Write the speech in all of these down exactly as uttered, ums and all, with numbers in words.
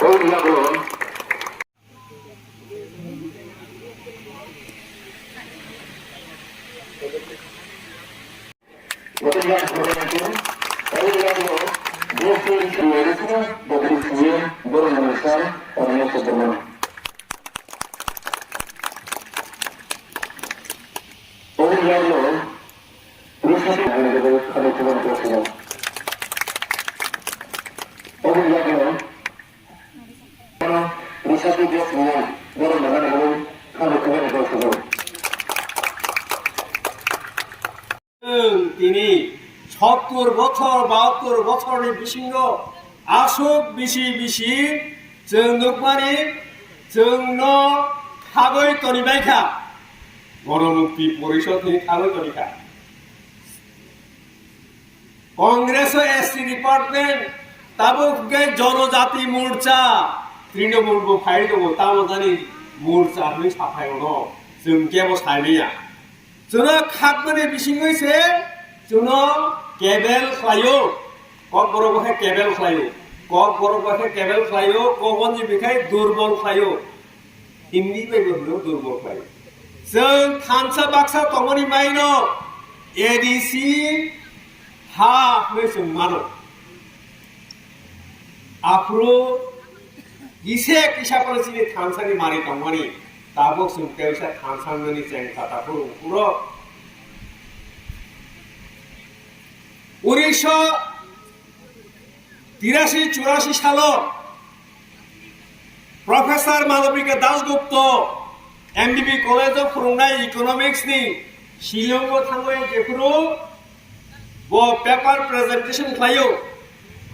Obo yagulo. Chwng tini sottur bochor, bahattor bochorni bisingo aswk bisi bisi chwng nukmani chwngno khagwi tonibaikha. Ganamukti Porishod hwnwi khagwi tonikha. Congress o S T department, tabuk hwnkhe Jonojati Morcha, Trinamool bo phai tongo, tamo jani Morcha hwnwi saphai ono, chwng kebo saimanya. Chwngno khakmani bisingwi se chwngno kebel khlaio, Kokborok bo khe kebel khlaio, Kokborok bo khe kebel khlaio, Kokbonji bo khe durbol khlaio. Hindi bai bo hwnwi durbol khlai. Chwng thansa baksa tongmani maino A D C ha hwnwi chwng mano. Aphuru kisa kisa phano chini thansani manwi tongmani, tabuk chwng teisa thansa wngnani chengkha ta phuru phuru. Unisho tirasi churasi salo Professor Malavika Dasgupta M B B College o phwrwngnai economics ni Shillong o thangwi jephuru bo paper presentation khlaio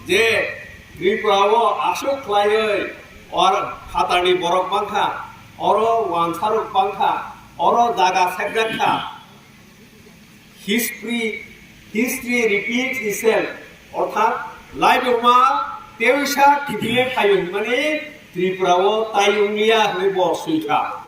je Tripura o aswk khlaiwi or phatarni borok bangkha, oro wansarok bangkha, oro jaga sekjak kha. History, history repeats itself. Orthat, laibuma teisa kiphilwi phaio hwnmani Tripura o tai wngliya hwnwi bo swikha.